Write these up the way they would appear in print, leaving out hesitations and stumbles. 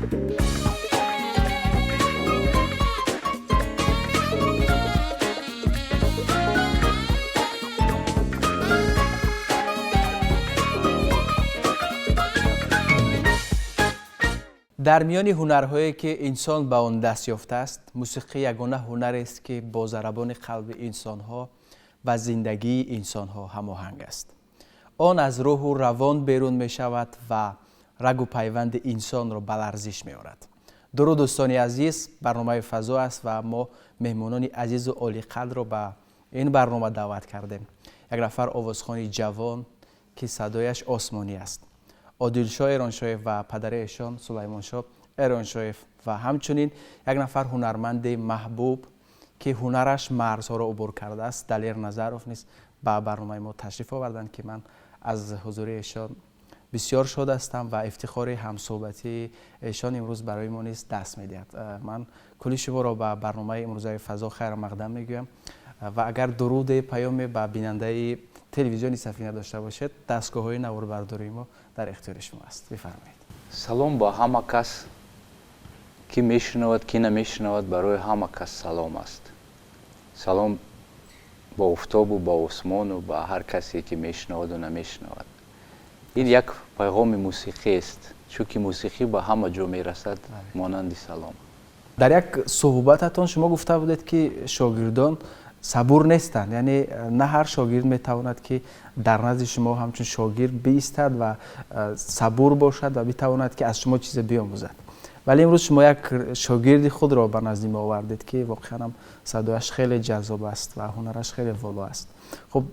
Дар миёни ҳунарҳое ки инсон ба он даст ёфтааст, мусиқӣ ягона ҳунарест, ки бо зарабони қалби инсонҳо ва зиндагии инсонҳо ҳамоҳанг аст. Он аз рӯҳу равон берун мешавад ва рагу пайванди инсонро ба ларзиш меорад. Дуруд, дӯстони азиз, барномаи «Фазо» аст ва мо меҳмонони азизу олиқадрро ба ин барнома даъват кардем. Як нафар овозхони ҷавон, ки садояш осмонӣ аст, Одилшоҳ Эроншоев ва падари эшон Сулаймоншоҳ Эроншоев, ва ҳамчунин як нафар ҳунарманди маҳбуб, ки ҳунараш марзҳоро убур кардааст, Далер Назаров низ ба барномаи мо ташриф оварданд, ки ман аз ҳузури эшон бисёр шод ҳастам ва ифтихори ҳамсӯҳбатии эшон имрӯз барои мо низ даст медиҳад. Ман кулли шуморо ба барномаи имрӯзаи «Фазо» хайрмақдам мегӯям ва агар дуруде, паёме ба бинандаи телевизиони «Сафина» дошта бошед, дастгоҳҳои наворбардории мо дар ихтиёри шумо аст, бифармоед. Салом ба ҳама кас, ки мешунавад, ки намешунавад, барои ҳама кас салом аст. Салом ба офтобу ба осмону ба ҳар касе, ки мешунаваду намешунавад. Ин як пайғоми мусиқист, чунки мусиқӣ ба ҳама ҷо мерасад, монанди салом. Дар як суҳбататон шумо гуфта будед, ки шогирдон сабур нестанд, яъне на ҳар шогирд метавонад, ки дар назди шумо ҳамчун шогирд биистад ва сабур бошад ва битавонад, ки аз шумо чизе биомӯзад. Вале имрӯз шумо як шогирди худро ба назди мо овардед, ки воқеан ҳам садояш хеле ҷаззоб аст ва ҳунараш хеле воло аст. Хуб,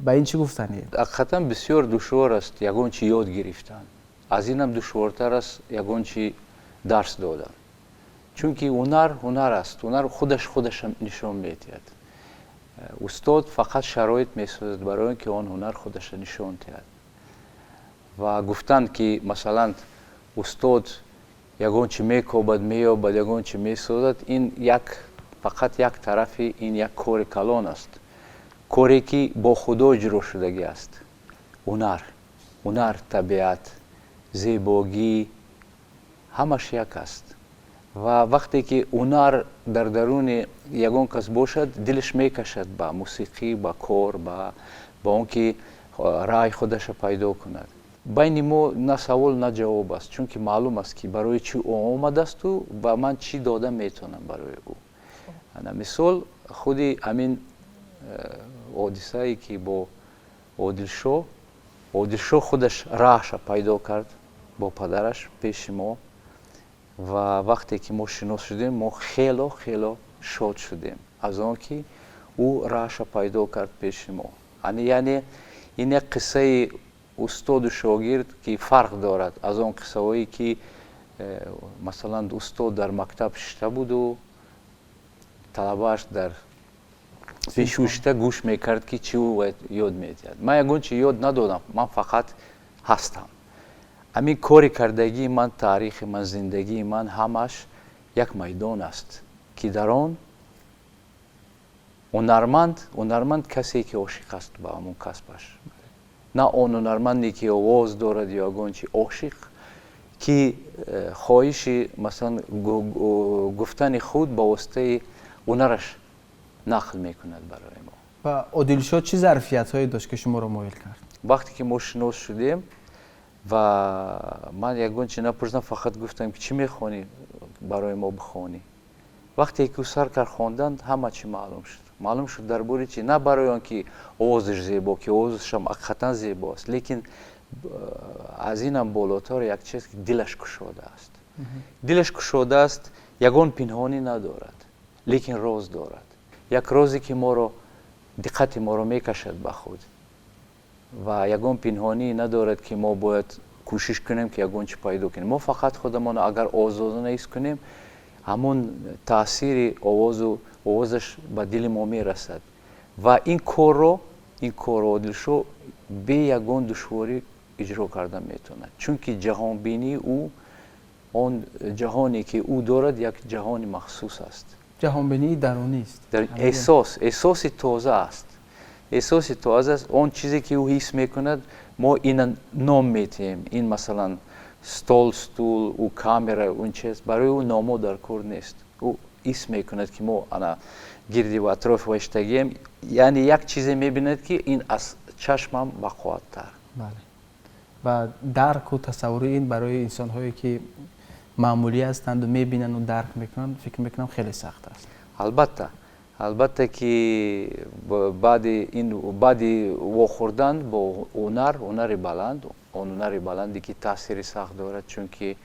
ба ин чӣ гуфтанед? Ҳақиқатан бисёр душвор аст ягон чи ёд гирифтан, аз инам душвортар аст ягон чи дарс додан, чунки ҳунар ҳунар аст, ҳунар худаш худаша нишон медиҳад. Устод фақат шароит месозад барои он ки он ҳунар худаша нишон диҳад. Ва гуфтанд, ки масалан устод ягон чи мекобад, меёбад, ягон чи месозад, ин як фақат як тарафи ин як кори калон аст, коре ки бо Худо иҷро шудагӣ аст. Ҳунар, ҳунар, табиат, зебогӣ, ҳамаш як аст. Ва вақте ки ҳунар дар даруни ягон кас бошад, дилаш мекашад ба мусиқӣ, ба кор, ба он ки раъй худаша пайдо кунад. Байни мо на савол, на ҷавоб аст, чунки маълум аст, ки барои чӣ ӯ омадасту ва ман чӣ дода метавонам барои ӯ. Ана мисол, худи ҳамин ҳодисае, ки бо Одилшоҳ, Одилшоҳ худаш раҳша пайдо кард бо падараш пеши мо. Ва вақте ки мо шинос шудем, мо хело хело шод шудем аз он ки ӯ раҳша пайдо кард пеши мо. Яъне ин як қиссаи устоду шогирд, ки фарқ дорад аз он қиссаҳое, ки масалан устод дар мактаб шишта буду талабааш дар пеши ӯ шишта гӯш мекард, ки чӣ ӯ ёд медиҳад. Ман ягон чи ёд надодам, ман фақат ҳастам. Ҳамин кори кардагии ман, таърихи ман, зиндагии ман, ҳамаш як майдон аст, ки дар он ҳунарманд, ҳунарманд касе, ки ошиқ аст ба ҳамон касбаш, на он ҳунарманде, ки овоз дорад ё ягон чи, ошиқ, ки хоҳиши масалан гуфтани худ ба воситаи ҳунараш нақл мекунад барои мо. Ва Одилшоҳ чӣ зарфиятҳое дошт, ки шуморо моил кард? Вақте ки мо шинос шудем ва ман ягон чи напурсидам, фақат гуфтам, ки чӣ мехонӣ, барои мо бихонӣ. Вақте ки ӯ сар кард хондан, ҳама чӣ маълум шуд. Маълум шуд дар бораи чи, на барои он ки овозаш зебо, ки овозашам ҳақиқатан зебо аст, лекин аз инам болотар як чиз, ки дилаш кушода аст, дилаш кушода аст, ягон пинҳонӣ надорад, лекин роз дорад, як розе, ки моро, диққати моро мекашад ба худ, ва ягон пинҳонӣ надорад, ки мо бояд кӯшиш кунем, ки ягон чи пайдо кунем. Мо фақат худамон агар озодона ҳис кунем, ҳамон таъсири овозу овозаш ба дили мо мерасад. Ва ин корро Одилшоҳ бе ягон душворӣ иҷро карда метавонад, чунки ҷаҳонбинии ӯ, он ҷаҳоне, ки ӯ дорад, як ҷаҳони махсус аст. Ҷаҳонбинии дарунист. Эҳсос, эҳсоси тоза аст, эҳсоси тоза аст. Он чизе, ки ӯ ҳис мекунад, мо ина ном метиҳем, ин масалан Стол, стул, ӯ камера, он чиз барои ӯ номо дар кор нест. Ӯ ҳис мекунад, ки мо ана гирди атрофи ваштагием, яъне як чизе мебинад, ки ин аз чашмам бақувваттар. Бале, ва дарку тасаввури ин барои инсонҳое, ки маъмулӣ ҳастанду мебинанду дарк мекунанд, фикр мекунам, хеле сахт аст. Албатта, албатта, ки баъди ин, баъди вохӯрдан бо ҳунар, ҳунари баланд, он ҳунари баланде, ки таъсири сахт дорад, чунки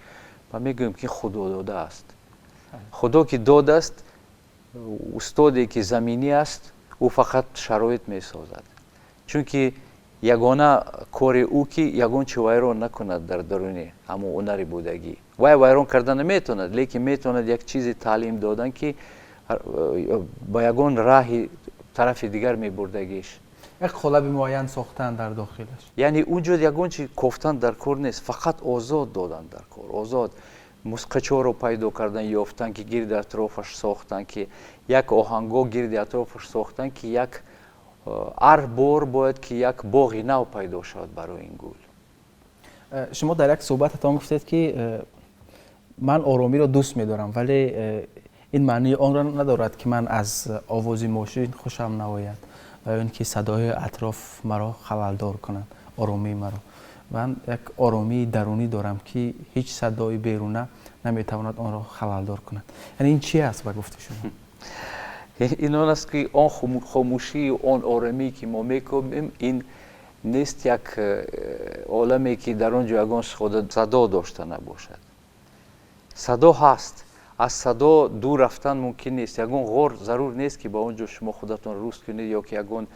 ма мегӯем, ки Худо додааст. Худо ки додааст, устоде, ки заминӣ аст, ӯ фақат шароит месозад, чунки ягона кори ӯ, ки ягон чи вайрон накунад дар даруни ҳамон ҳунари будагӣ. Вай вайрон карда наметавонад, лекин метавонад як чизе таълим додан, ки ба ягон раҳи тарафи дигар мебурдагиш. Як қолаби муайян сохтан дар дохилаш. Яъне он ҷо ягон чи кофтан дар кор нест, фақат озод додан дар кор, озод мусиқачиҳоро пайдо кардан, ёфтан, ки гирди атрофаш сохтан, ки як оҳангҳо гирди атрофаш сохтан, ки як ҳар бор бояд ки як боғи нав пайдо шавад барои ин гул. Шумо дар як суҳбататон гуфтед, ки ман оромиро дӯст медорам, вале ин маънии онро надорад, ки ман аз овози мошин хушам наояд ва ё ин ки садоҳои атроф маро халалдор кунанд, оромии маро. Ман як оромии дарунӣ дорам, ки ҳеҷ садои беруна наметавонад онро халалдор кунад. Яъне ин чи аст, ба гуфти шумо? Ин он аст, ки он хомӯшию он оромӣ, ки мо мекобем, ин нест як оламе, ки дар он ҷо ягон садо дошта набошад. Садо ҳаст, аз садо дур рафтан мумкин нест. Ягон ғор зарур нест, ки ба он ҷо шумо худатон руст кунед ё ки ягон.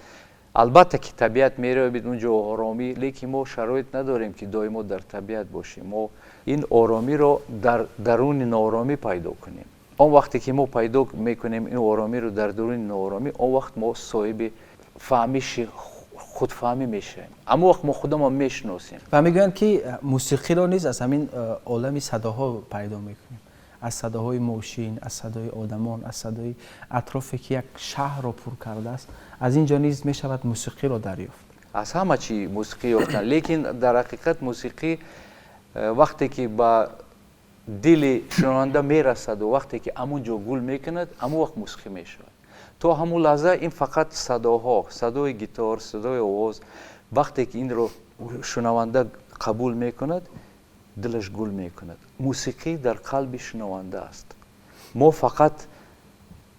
Албатта, ки табиат меравед, он ҷо оромӣ, лекин мо шароит надорем, ки доимо дар табиат бошем. Мо ин оромиро дар даруни нооромӣ пайдо кунем. Он вақте ки мо пайдо мекунем ин оромиро дар даруни нооромӣ, он вақт мо соҳиби фаҳмиши худфаҳмӣ мешавем, ҳамон вақт мо худамон мешиносем. Ва мегӯянд, ки мусиқиро низ аз ҳамин олами садоҳо пайдо мекунем, аз садоҳои мошин, аз садои одамон, аз садои атрофе, ки як шаҳрро пур кардааст. Аз ин ҷо низ мешавад мусиқиро дарёфт. Аз ҳама чи мусиқӣ ёфтан, лекин дар ҳақиқат мусиқӣ вақте ки ба дили шунаванда мерасаду вақте ки ҳамун ҷо гул мекунад, ҳамон вақт мусиқӣ мешавад. То ҳамун лаҳза ин фақат садоҳо, садои гитор, садои овоз. Вақте ки инро шунаванда қабул мекунад, дилаш гул мекунад. Мусиқӣ дар қалби шунаванда аст. Мо фақат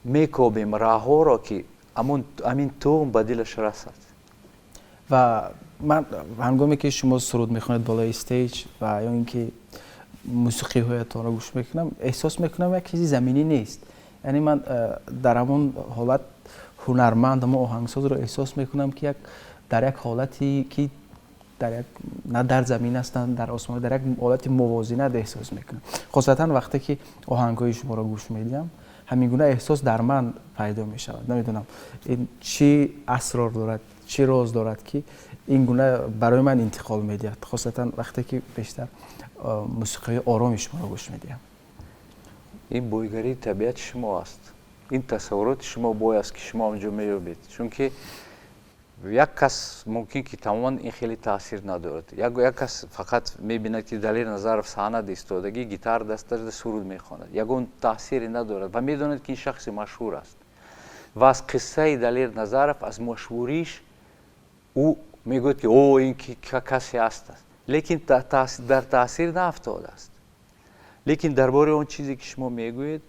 мекобем раҳҳоро, ки ҳамин тухм ба дилаш расад. Ва ман ҳангоме ки шумо суруд мехонед болои stage ва ё ин ки мусиқиҳоятонро гӯш мекунам, эҳсос мекунам, як чизи заминӣ нест. Яъне ман дар ҳамон ҳолат ҳунарманд, ҳамон оҳангсозро эҳсос мекунам, ки як дар як ҳолате, ки дар як на дар замин ҳастанд, дар осмон, дар як ҳолати мувозинат эҳсос мекунам. Хосатан вақте ки оҳангҳои шуморо гӯш медиҳам, ҳамин гуна эҳсос дар ман пайдо мешавад. Намедонам, ин чӣ асрор дорад, чӣ роз дорад, ки ин гуна барои ман интиқол медиҳад, хосатан вақте ки бештар мусиқиҳои ороми шуморо гӯш медиҳам. Ин бойгарии табиати шумо аст, ин тасаввуроти шумо бой аст, ки шумо онҷо меёбед, чунки як кас мумкин ки тамоман ин хеле таъсир надорад. Як кас фақат мебинад, ки Далер Назаров саҳнада истодагӣ, гитар дасташ, суруд мехонад, ягон таъсире надорад ва медонад, ки ин шахси машҳур аст. Ва аз қиссаи Далер Назаров, аз машҳуриш ӯ мегӯяд, ки о, ин касе аст, лекин дар таъсир наафтодааст. Лекин дар бораи он чизе, ки шумо мегӯед,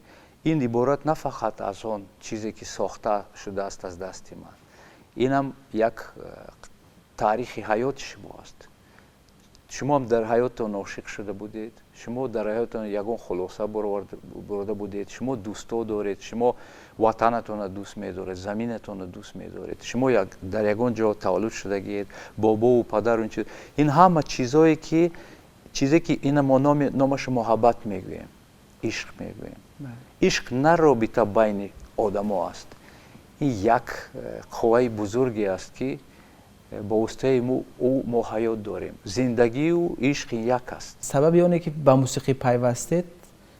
ин иборат на фақат аз он чизе, ки сохта шудааст аз дасти ман, инам як таърихи ҳаёти шумо аст. Шумоам дар ҳаёттон ошиқ шуда будед, шумо дар ҳаёттон ягон хулоса бурда будед, шумо дӯсто доред, шумо ватанатонро дӯст медоред, заминатонро дӯст медоред, шумо дар ягон ҷо таваллуд шудагиед, бобову падару ин чиз. Ин ҳама чизое ки чизе, ки ина мо номашо муҳаббат мегӯем, ишқ мегӯем. Ишқ на робита байни одамо аст, ин як қувваи бузурге аст, ки бо воситаи ӯ мо ҳаёт дорем. Зиндагию ишқ як аст. Сабаби оне, ки ба мусиқӣ пайвастед,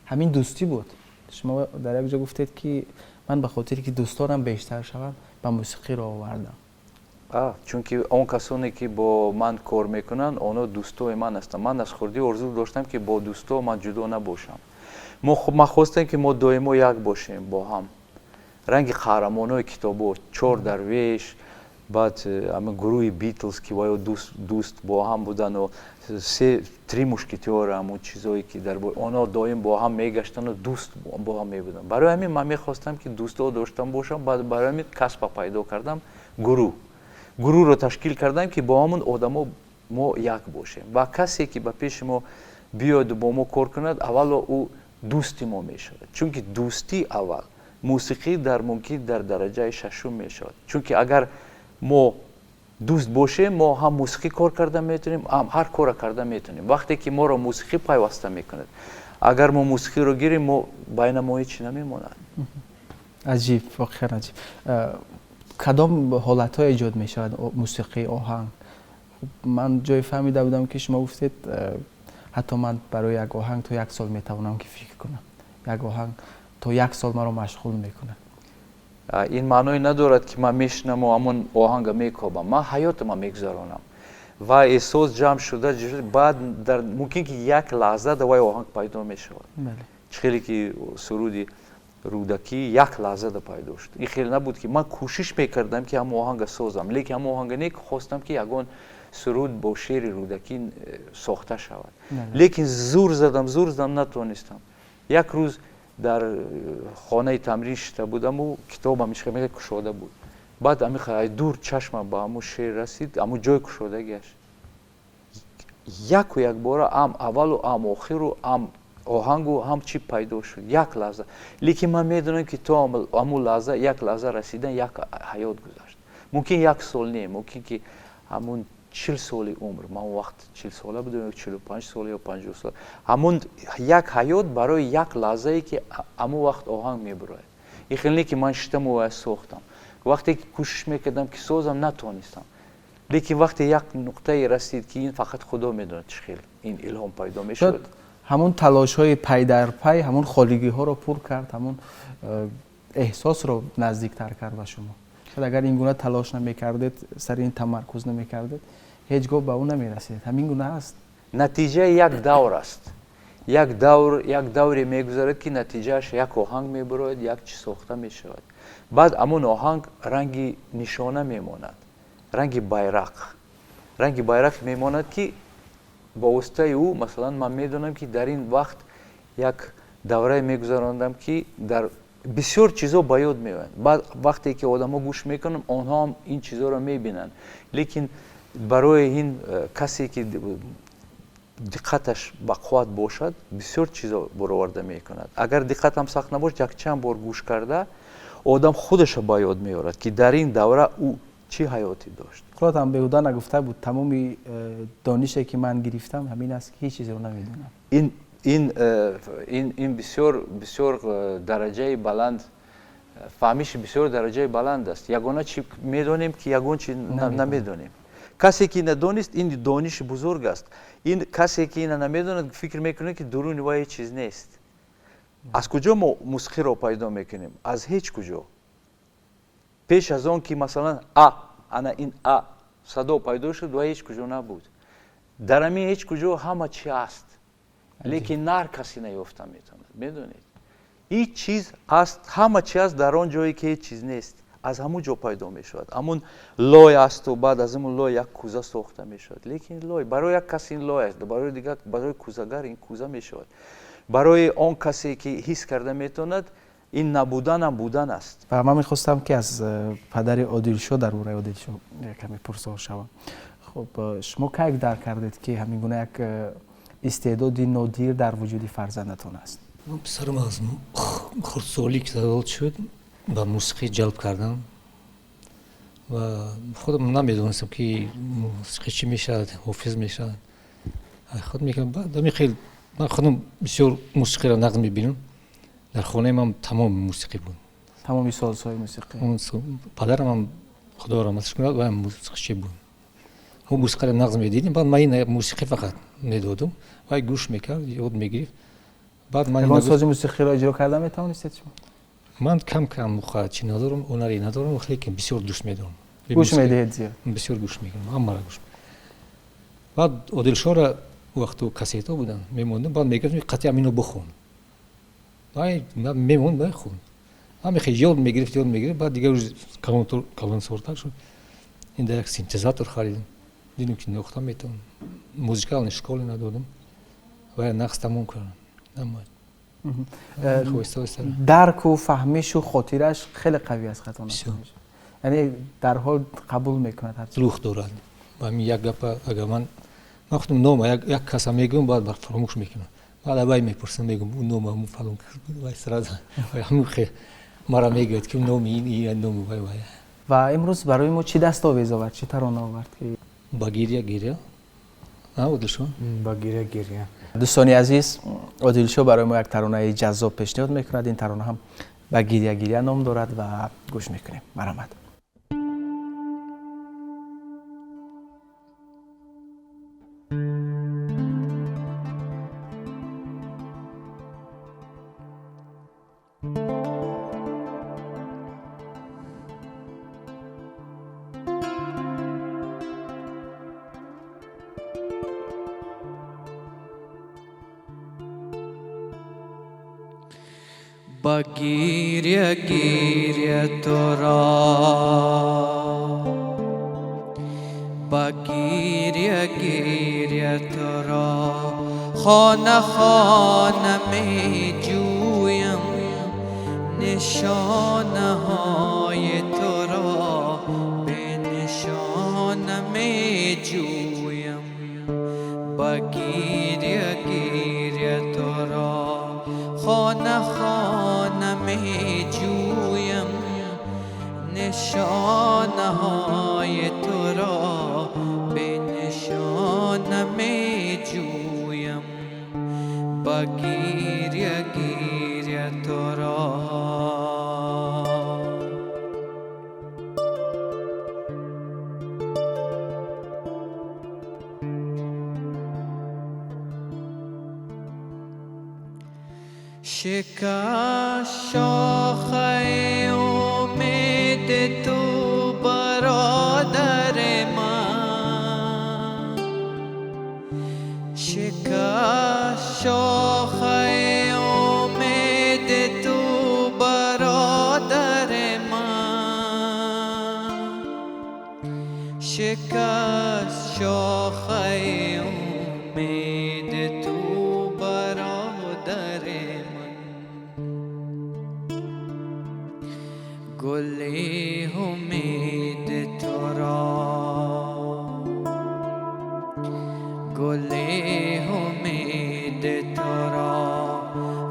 ҳамин дӯстӣ буд. Шумо дар як ҷо гуфтед, ки ман ба хотире ки дӯстонам бештар шаванд, ба мусиқӣ роҳ овардам. Чунки он касоне ки бо ман кор мекунанд, онҳо дӯстои ман ҳастанд. Ман аз хурдӣ орзу доштам, ки бо дӯсто ман ҷудо набошам. Ман хостем, ки мо доимо як бошем бо ҳам, ранги қаҳрамонҳои китобо, чор дарвеш, баъд ҳамин гурӯҳи Битлз, ки ваё дӯст бо ҳам будану се, три мушкетёра, ҳамун чизое ки дар онҳо доим бо ҳам мегаштану дӯст бо ҳам мебуданд. Барои ҳамин ман мехостам, ки дӯстҳо доштам бошам. Баъд барои ҳамин касба пайдо кардам, гурӯҳро ташкил кардам, ки бо ҳамун одамо мо як бошем. Ва касе ки ба пеши мо биёяду бо мо кор кунад, аввало ӯ дӯсти мо мешавад, чунки дӯстӣ аввал, мусиқӣ дар мумкин дар дараҷаи шашум мешавад. Чунки агар мо дӯст бошем, мо ҳам мусиқӣ кор карда метавонем, ҳам ҳар корро карда метавонем. Вақте ки моро мусиқӣ пайваста мекунад, агар мо мусиқиро гирем, мо байна мо ҳеч намемонад. Аҷиб, воқеан аҷиб. Кадом ҳолатҳо эҷод мешавад мусиқии оҳанг? Ман ҷое фаҳмида будам, ки шумо гуфтед, ҳатто ман барои як оҳанг то як сол метавонам ки фикр кунам, як оҳанг то як сол маро машғул мекунад. Ин маъное надорад, ки ман мешинаму ҳамон оҳанга мекобам. Ман ҳаётама мегузаронам ва эҳсос ҷамъ шуда, баъд мумкин ки як лаҳза давай оҳанг пайдо мешавад. Чӣ хеле ки суруди Рӯдакӣ як лаҳзада пайдо шуд. Ин хеле набуд, ки ман кӯшиш мекардам, ки ҳамон оҳанга созам, лекин ҳамон оҳанга не, хостам, ки ягон суруд бо шеъри Рӯдакӣ сохта шавад, лекин зур задам, зур задам, натонистам. Як рӯз дар хонаи тамрин шита будаму китобам ишқа кушода буд. Баъд ами дур чашмам ба ҳамун шеър расид, ҳамун ҷои кушодагиаш, яку якбора ҳам аввалу, ҳам охиру, ҳам оҳангу, ҳам чӣ пайдо шуд як лаҳза. Лекин ман медонам, ки то ҳамун лаҳза, як лаҳза расидан, як ҳаёт гузашт. Мумкин як сол не, мумкин ки ҳамун 40 соли умр. Ман он вақт 40 сола будам ё 45 сола ё 50 сола. Ҳамун як ҳаёт барои як лаҳзае, ки ҳамун вақт оҳанг мебурояд. Ин хеле не, ки ман шитаму вая сохтам. Вақте ки кӯшиш мекардам, ки созам, натонистам. Лекин вақте як нуқтае расид, ки ин фақат Худо медонад, чӣ хел ин илҳом пайдо мешавад. Ҳамун талошҳои пайдарпай ҳамун холигиҳоро пур кард, ҳамун эҳсосро наздиктар кард ба шумо. Шояд агар ин гуна талош намекардед, сари ин тамаркуз намекардед, ҳеҷ гоҳ ба ӯ намерасидед. Ҳамин гуна аст? Натиҷаи як давр аст. Як давр, як давре мегузарад, ки натиҷааш як оҳанг мебурояд, як чиз сохта мешавад. Баъд ҳамун оҳанг ранги нишона мемонад, ранги байрақ, ранги байрақ мемонад, ки бо воситаи ӯ, масалан, ман медонам, ки дар ин вақт як даврае мегузарондам, ки дар бисёр чизо ба ёд меоянд. Баъд вақте ки одамо гӯш мекунанд, онҳо ҳам ин чизоро мебинанд. Лекин барои ин касе ки диққаташ ба қувват бошад, бисёр чизо бароварда мекунад. Агар диққатам сахт набошад, якчанд бор гӯш карда, одам худаша ба ёд меорад, ки дар ин давра ӯ чӣ ҳаёте дошт. Худатам беҳуда нагуфта буд: тамоми донише, ки ман гирифтам, ҳамин аст, ки ҳеҷ чизеро намедонам. Ин бисёр бисёр дараҷаи баланд, фаҳмиши бисёр дараҷаи баланд аст. Ягона чи медонем, ки ягон чи намедонем. Касе ки надонист, ин дониши бузург аст. Ин касе ки ина намедонад, фикр мекунад, ки дуруни вай ҳеҷ чиз нест. Аз куҷо мо мусиқиро пайдо мекунем? Аз ҳеҷ куҷо. Пеш аз он ки, масалан, а ана ин а садо пайдо шуд, ва ҳеҷ куҷо набуд. Дар ҳамин ҳеҷ куҷо ҳама чи аст, лекин нар касе наёфта метавонад. Медонед, ҳеҷ чиз аст, ҳама чи аст дар он ҷое, ки ҳеҷ чиз нест. Аз ҳамун ҷо пайдо мешавад. Ҳамун лой асту баъд аз ҳамун лой як кӯза сохта мешавад. Лекин лой барои як кас ин лой аст, барои дигар, барои кӯзагар ин кӯза мешавад. Барои он касе ки ҳис карда метавонад, ин набуданам будан аст. Ва ман мехостам, ки аз падари Одилшо дар бораи Одилшо каме пурсор шавам. Хуб, шумо кай дарк кардед, ки ҳамин гуна як истеъдоди нодир дар вуҷуди фарзандатон аст? Писарам аз хурдсолӣ ки таваллуд шуд, ба мусиқӣ ҷалб кардам ва худам намедонистам, ки мусиқӣ чӣ мешавад, ҳофиз мешавад. Худ мекардам. Баъд ами хел ман худам бисёр мусиқиро нағз мебинам. Дар хонаи ман тамоми мусиқӣ буд. Тамоми созҳои мусиқӣ. Падарам ҳам, Худо раҳматаш кунад, ваям мусиқичӣ буд. Мо мусиқиро нағз медидем. Баъд ман ин мусиқӣ фақат медодум, вай гӯш мекард, ёд мегирифт. Баъд ман сози мусиқиро иҷро карда метавонистед шумо? Ман кам кам, чӣ надорам, ҳунаре надорам, лекин бисёр дӯст медорам. Гӯш медиҳед зиёд? Бисёр гӯш мекунам, ҳамаро гӯш. Баъд Одилшоҳра вақту кассетҳо буданд, мемондам, баъд мегуфтам қатъи ҳамино бихон. Мемонд, бихон. Ҳамин хел ёд мегирифт, ёд мегирифт, баъд дигар калонсортар шуд. Ин дар як синтезатор харидам. Дидем ки нохта метавонам. Музикални школе надодам. Ва нақс тамом кардам. Дарку фаҳмишу хотираш хеле қавӣ аст, хато накунам. Яъне дар ҳол қабул мекунад ҳар чиз. Рӯҳ дорад. Ба ҳамин як гапа агар ман худам нома як каса мегӯям, баъд бар фаромӯш мекунам. Баъд аввай мепурсам, мегӯям ӯ нома ҳамун фалон кас буд, вай сразу ҳамун хел мара мегӯяд ки номи ин номи вай вай. Ва имрӯз барои мо чӣ дастовез овард, чӣ тарона овард ки ба гиря гиря? Одилшоҳ? Ба гиря гиря. Дӯстони азиз, Одилшоҳ барои мо як таронаи ҷаззоб пешниҳод мекунад. Ин тарона ҳам ба гиря гиря ном дорад ва гӯш мекунем. Марҳамат. Ба гиря гиря туро, ба гиря гиря туро, хона хона меҷӯям нишонаҳои туро, бе нишона меҷӯям. Ба гиря гиря туро, хона хона меҷӯям нишонаҳои туро, бе нишона меҷӯям. Ба гиря гиря туро. شکست شاخه امید تو برادر من، شکست شاخه امید تو برادر من، شکست شاخه امید تو برادر من. گل امید تو را، گل امید تو را،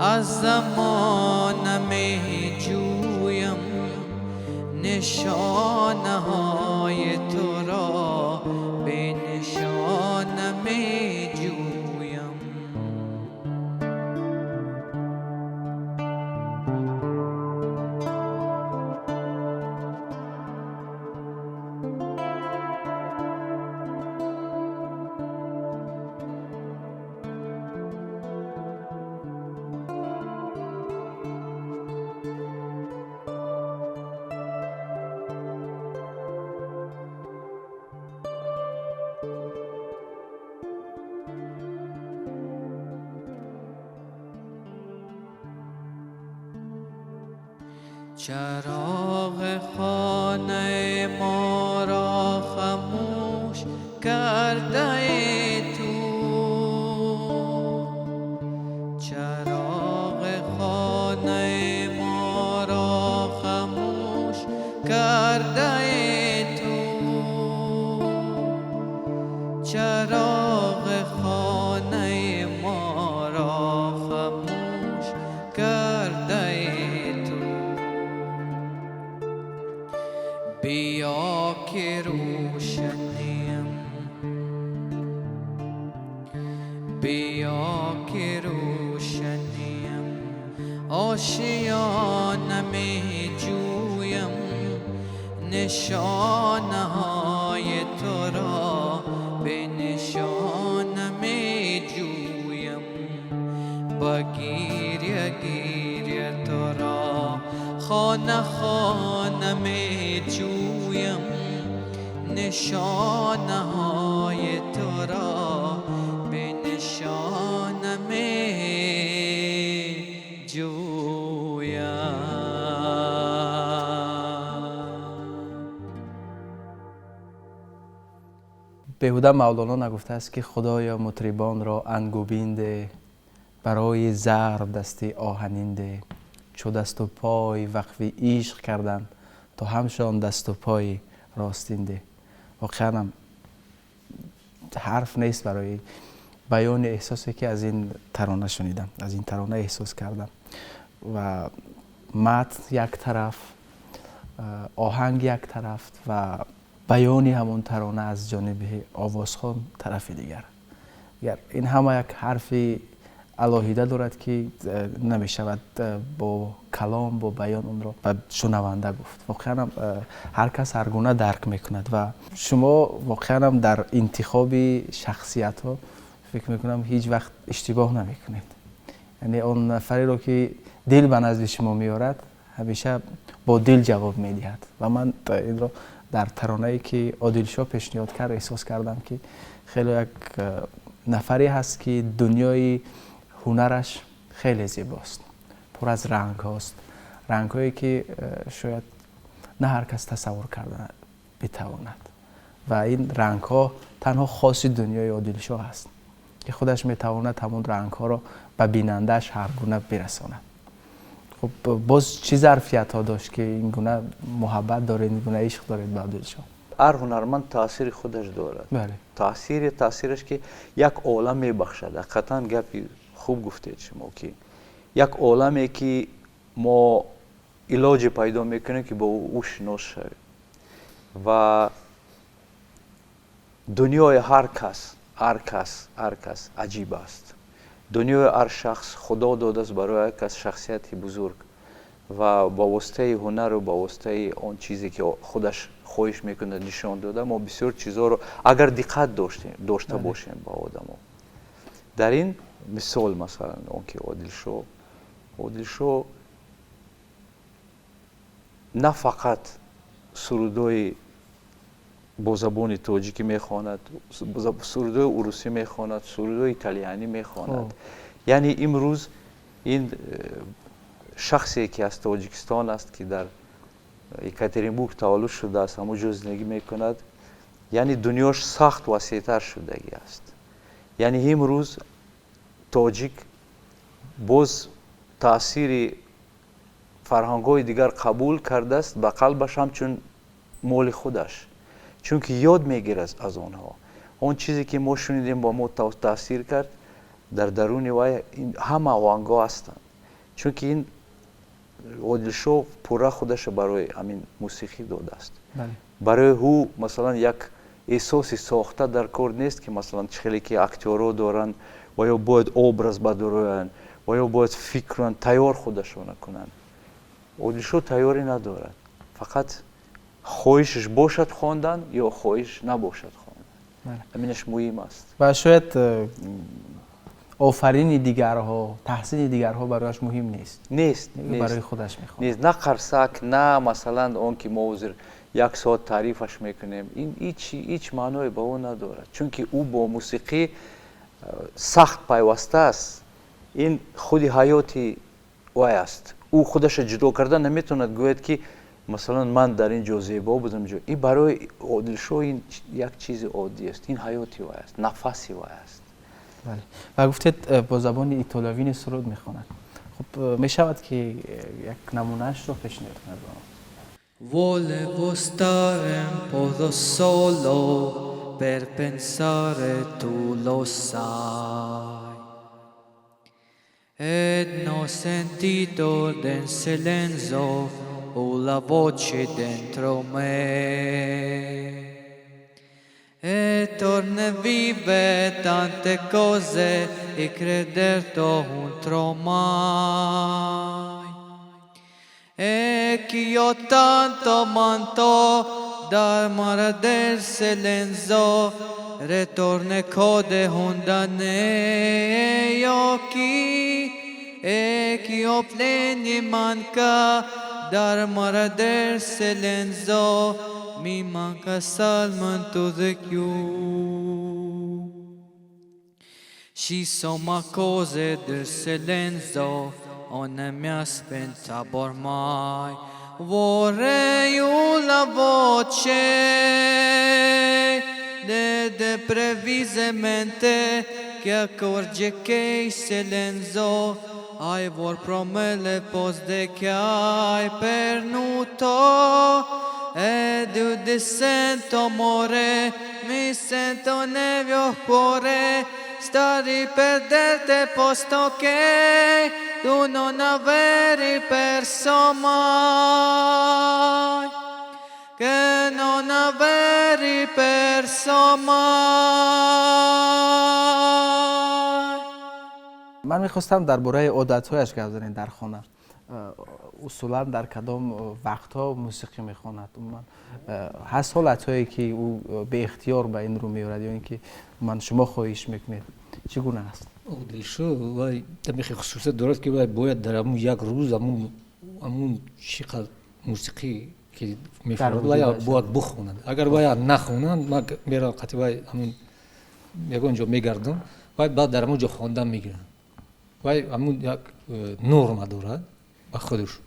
از زمان میجویم نشانه های تو را، به نشانه میجویم. چراغ خانه ما را خاموش کرده ای تو، چراغ خانه ما را خاموش کرده ای تو، چراغ خانه ما را خاموش کرده ای تو. بیا که روشنیم، بیا که روشنیم، آشیانه می جویم نشانه های تو را، به نشانه می جویم. با گریه گریه تو را خانه خانه می جویم نشانه های تو را به نشانه می جویم. Беҳуда Мавлоно нагуфтааст, ки худоё, мутрибонро ангубин де, барои зарб дасти оҳанин де, чу дасту пой вақфи ишқ карданд, то ҳамшон дасту пои ростин де. Воқеанам ҳарф нест барои баёни эҳсосе, ки аз ин тарона шунидам, аз ин тарона эҳсос кардам. Ва матн як тараф, оҳанг як тараф ва баёни ҳамон тарона аз ҷониби овозхон тарафи дигар. Ин ҳама як ҳарфи алоҳида дорад, ки намешавад бо калом, бо баён онро ба шунаванда гуфт. Воқеанам ҳар кас ҳар гуна дарк мекунад ва шумо воқеанам дар интихоби шахсиятҳо, фикр мекунам, ҳеҷ вақт иштибоҳ намекунед. Яъне он нафареро, ки дил ба назди шумо меорад, ҳамеша бо дил ҷавоб медиҳад. Ва ман инро дар таронае, ки Одилшоҳ пешниҳод кард, эҳсос кардам, ки хеле як нафаре ҳаст, ки дунёи ҳунараш хеле зебост, пур аз рангҳост, рангҳое, ки шояд на ҳар кас тасаввур карда битавонад. Ва ин рангҳо танҳо хоси дунёи Одилшоҳ аст, ки худаш метавонад ҳамон рангҳоро ба бинандааш ҳар гуна бирасонад. Хуб, боз чӣ зарфиятҳо дошт, ки ин гуна муҳаббат доред, ин гуна ишқ доред ба Одилшоҳ? Ҳар ҳунарманд таъсири худаш дорад. Таъсираш, ки як олам мебахшад. Ҳақиқатан гапи хуб гуфтед шумо, ки як оламе, ки мо илоҷе пайдо мекунем, ки бо ӯ шинос шавем. Ва дунёи ҳар кас аҷиб аст. Дунёи ҳар шахс Худо додааст барои ҳар кас шахсияти бузург ва ба воситаи ҳунару ба воситаи он чизе, ки худаш хоҳиш мекунад нишон дода, мо бисёр чизҳоро, агар диққат дошта бошем ба одамо. Дар ин мисол, масалан, он ки Одилшоҳ на фақат сурудҳои бо забони тоҷикӣ мехонад, сурудҳои урусӣ мехонад, сурудҳои италиянӣ мехонад. Яъне имрӯз ин шахсе, ки аз Тоҷикистон аст, ки дар Екатеринбург таваллуд шудааст, ҳамон ҷо зиндагӣ мекунад, яъне дунёш сахт васеътар шудагӣ аст. Яъне имрӯз тоҷик боз таъсири фарҳангҳои дигар қабул кардааст ба қалбаш ҳамчун моли худаш, чунки ёд мегирад аз онҳо. Он чизе, ки мо шунидем, ба мо таъсир кард, дар даруни вай ҳама оҳангҳо ҳастанд, чунки ин Одилшоҳ пурра худаша барои ҳамин мусиқӣ додааст. Барои ӯ, масалан, як эҳсоси сохта дар кор нест, ки, масалан, чӣ хеле ки актёрҳо доранд ва ё бояд образ бадороянд ва ё бояд фикр кунанд, тайёр худашона кунанд. Одилшоҳ тайёрӣ надорад, фақат хоҳишаш бошад хондан ё хоҳиш набошад хондан, ҳаминаш муҳим аст. Ва шояд офарини дигарҳо, таҳсини дигарҳо барояш муҳим нест. Нест. Барои худаш мехонад. Нест, на қарсак, на, масалан, он ки мо ҳозир як соат таърифаш мекунем, ин ҳеҷ маъное ба ӯ надорад, чунки ӯ бо мусиқӣ сахт пайваста аст. Ин худи ҳаёти вай аст. Ӯ худаша ҷудо карда наметавонад, гӯяд, ки, масалан, ман дар ин ҷо зебо будам ҷо. Ин барои Одилшоҳ ин як чизи оддӣ аст, ин ҳаёти вай аст, нафаси вай аст. Ва гуфтед, бо забони итолиёвӣ низ суруд мехонад. Хуб, мешавад, ки як намунаашро пешниҳод кунад ба мо? Volevo stare un po' da solo per pensare, tu lo sai. Ed n'ho sentito del silenzio la voce dentro me. E torna vive tante cose e crederto un mai. E che io tanto manto dal mare del silenzio ritorna code ondane occhi e che io pleni manca dar mare del silenzio. Mi manca soltanto di più. Ci sono cose del silenzio, non mi aspetta ormai. Vorrei una voce de previsamente che accorge che il silenzio ai vor promele post che hai pernuto ed io ti sento amore, mi sento nel mio cuore sta riperderte posto che tu non averi perso mai, che non averi perso mai. Ман мехостам дар бораи одатҳояш гап занем дар хона. Усулан дар кадом вақтҳо мусиқӣ мехонад? Умуман ҳаст ҳолатҳое ки ӯ беихтиёр ба ин рӯ меорад ё ин ки умуман шумо хоҳиш мекунед? Чӣ гуна аст? Дилшо вай тамихи хусусият дорад ки вай бояд дар ҳамун як рӯз ҳамун чӣ қадр мусиқӣ ки мефурад вай бояд бихонад. Агар вай нахонад, ман меравам қати вай ҳамун ягон ҷо мегардам, вай баъд дар ҳамун ҷо хондан мегирад. Вай ҳамун як норма дорад ба худаш.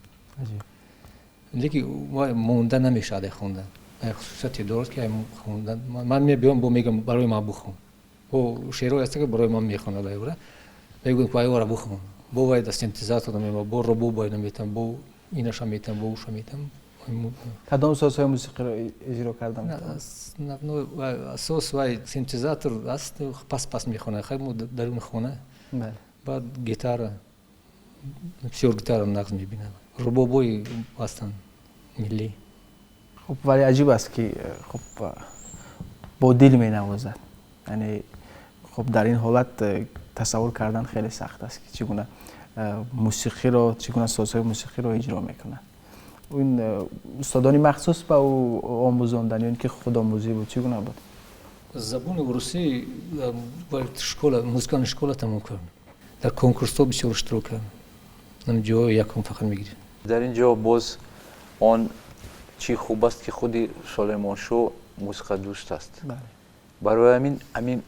Лекин вай монда намешавад хондан. Як хусусияте дорад ки хондан. Ман мебиём бо мегӯям барои ман бихон. Бо шеърҳое ҳаст ки барои ман мехонад вайра. Мегӯям вай ора бихон. Бо вай да синтезатор меба, бо робо наметам, бо инаша метам, бо уша метам. Кадом созҳои мусиқиро иҷро карда метавонад? Асос вай синтезатор аст, пас пас мехонад. Хай мо даруни хона. Баъд гитара, бисёр гитара нағз мебинам. Рубобои ҳастанд миллӣ. Хуб, вале аҷиб аст ки хуб бо дил менавозад. Яъне хуб дар ин ҳолат тасаввур кардан хеле сахт аст ки чӣ гуна мусиқиро, чӣ гуна созҳои мусиқиро иҷро мекунад. Ин устодони махсус ба ӯ омӯзондан ё ин ки худомӯзӣ буд, чӣ гуна буд? Забони русӣ школа, музыкальная школа тамом кард. Дар конкурсҳо бисёр иштирок кард. Ҷои якум фақат мегирифт. Дар ин ҷо боз он чӣ хуб аст ки худи Сулаймоншо мусиқадӯст аст. Барои ҳамин ҳамин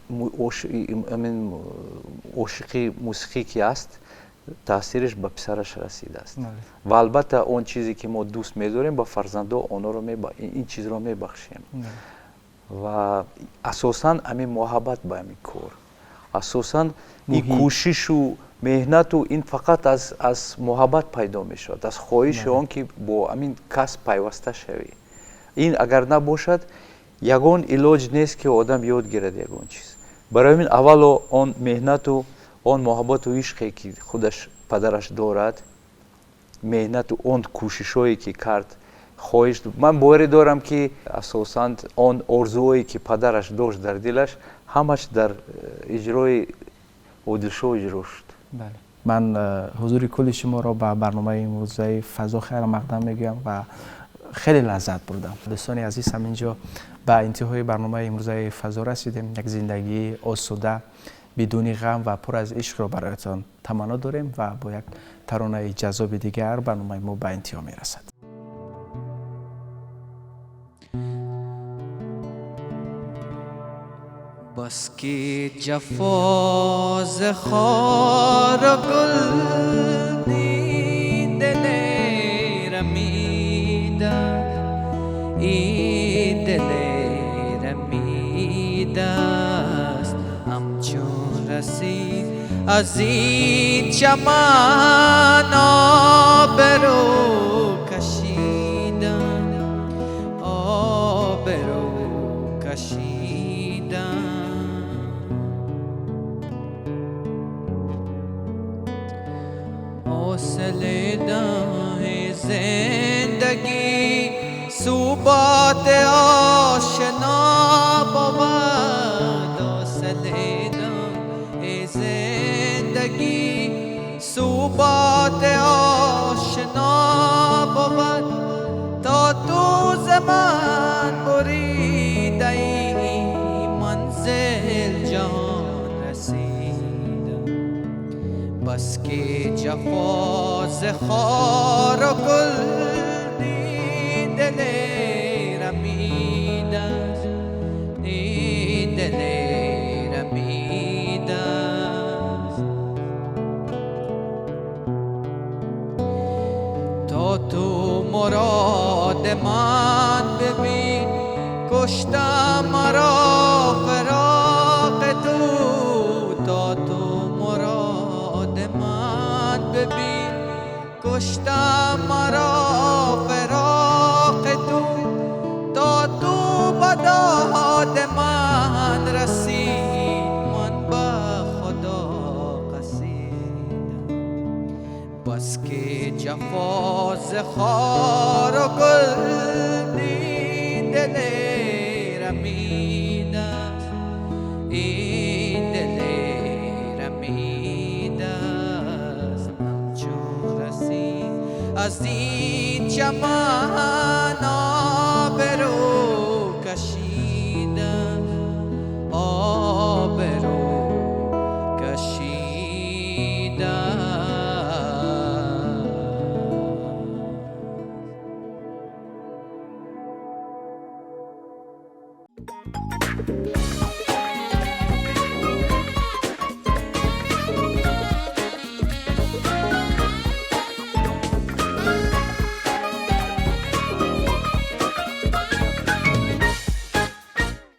ошиқи мусиқӣ ки аст, таъсираш ба писараш расидааст. Ва албатта он чизе ки мо дӯст медорем ба фарзандо онро ин чизро мебахшем. Ва асосан ҳамин муҳаббат ба ҳамин кор, асосан ин кӯшишу меҳнату ин фақат аз муҳаббат пайдо мешавад, аз хоҳиши он ки бо ҳамин касб пайваста шавӣ. Ин агар набошад, ягон илоҷ нест ки одам ёд гирад ягон чиз. Барои ҳамин аввало он меҳнату он муҳаббату ишқе ки худаш падараш дорад, меҳнату он кӯшишҳое ки кард, хоҳиш. Ман боварӣ дорам ки асосан он орзуҳое ки падараш дошт дар дилаш, ҳамаш дар иҷрои Одилшоҳ иҷро шуд. Ман ҳузури кулли шуморо ба барномаи имрӯзаи фазо хайрмақдам мегӯям ва хеле лаззат бурдам. Дӯстони азиз, ҳамин ҷо ба интиҳои барномаи имрӯзаи фазо расидем. Як зиндагии осуда, бидуни ғам ва пур аз ишқро бароятон таманно дорем ва бо як таронаи ҷаззоби дигар барномаи мо ба интиҳо мерасад. بس کی جفا ز خار گل دل رمیده، ای دل رمیده است، همچون رسید از این چمن آبرو کشیدم، آبرو کشیدم. حوصله ده زندگی ثبات آشنا بود، حوصله ده زندگی ثبات آشنا بود، تا تو ز من بریده‌ای منزل جان رسیدم. بس که جفا ز خار و گل دل رمیده. То ту мурод ман бибин, куштам маро фироқи ту. То ту мурод ман бибин, куштам маро фироқи ту. То ту ба дод ман расӣ, ман ба Худо қасидам. Бас ки ҷафо зи хор гул дил рамид аст, ин дил рамид аст. Ҳамчун расид аз ин чаман обрӯ кашида, обрӯ кашида.